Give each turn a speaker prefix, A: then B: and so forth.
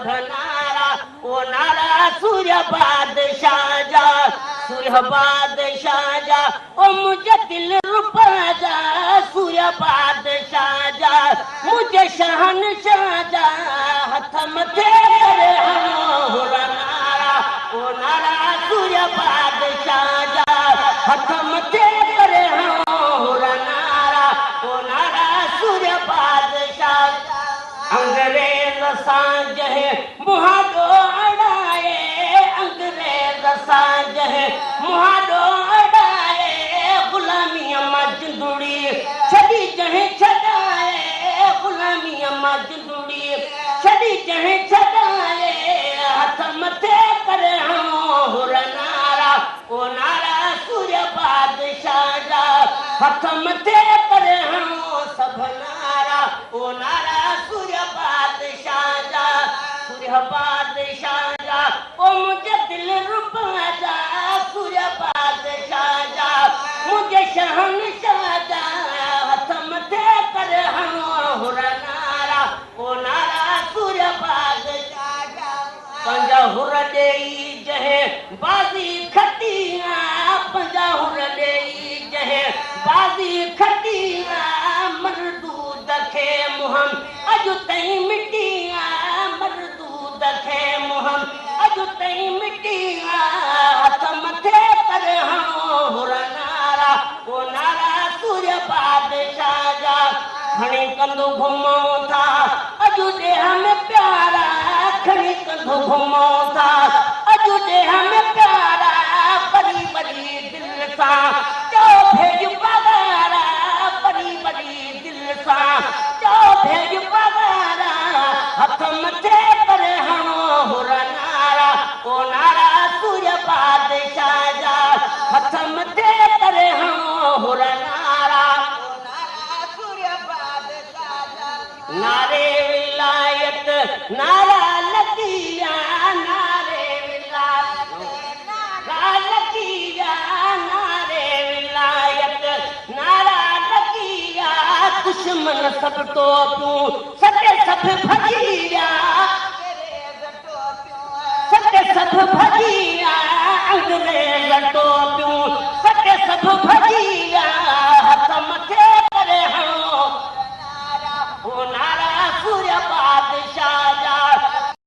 A: سڀ نعرا، او نعرا سوريه بادشاهه جا، سوريه بادشاهه جا، او منهنجي دل ربا جا، سوريه بادشاهه جا، منهنجي شهنشاهه جا، هٿ مٿي ڪري هڻو حر نعرا، او نعرا سوريه بادشاهه جا، هٿ مٿي ڪري هڻو حر نعرا، او نعرا سوريه بادشاهه جا. انگريز سان جنهن مهاڏو اڙائي، انگريز سان جنهن مهاڏو اڙائي، غلاميء مان جندڙي ڇڏي جنهن ڇڏائي، غلاميء مان جندڙي ڇڏي جنهن ڇڏائي، هٿ مٿي ڪري هڻو حر نعرا، او نعرا سوريه بادشاهه جا، هٿ مٿي ڪري هڻو سڀ نعرا، او نعرا سوريه بادشاهه جا، سوريه بادشاهه جا، او منهنجي دل ربا جا، سوريه بادشاهه جا، منهنجي شهنشاهه جا، هٿ مٿي ڪري هڻو حر نعرا، او نعرا سوريه بادشاهه جا. پنهنجا حر ڏيئي جنهن بازي کٽي آ، پنهنجا حر ڏيئي جنهن بازي کٽي آ، مردود کي منهن اڄ تائين مٽي آ، مردود کي منهن اڄ تائين مٽي آ، هٿ مٿي ڪري هڻو حر نعرا، او نعرا سوريه بادشاهه جا، کڻي ڪنڌ گهمون ٿا اڄ ڏيهه ۾ پيارا، کڻي ڪنڌ گهمون ٿا اڄ ڏيهه ۾ پيارا، وري وري دل سان چئو ڀيڄ پگهارا، وري وري دل سان چئو ڀيڄ پگهارا، هٿ مٿي ڪري هڻو حر نعرا، او نعرا سوريه بادشاهه جا، هٿ مٿي ڪري هڻو حر نعرا،
B: او نعرا سوريه بادشاهه جا.
A: نعري ولايت نعرا لڳي ويا، نعري ولايت نعرا لڳي ويا، نعري ولايت نعرا لڳي ويا، دشمن سڀ ٽوپيون سٽي سڀ ڀڄي ويا،
B: انگريز ٽوپيون
A: سٽي سڀ ڀڄي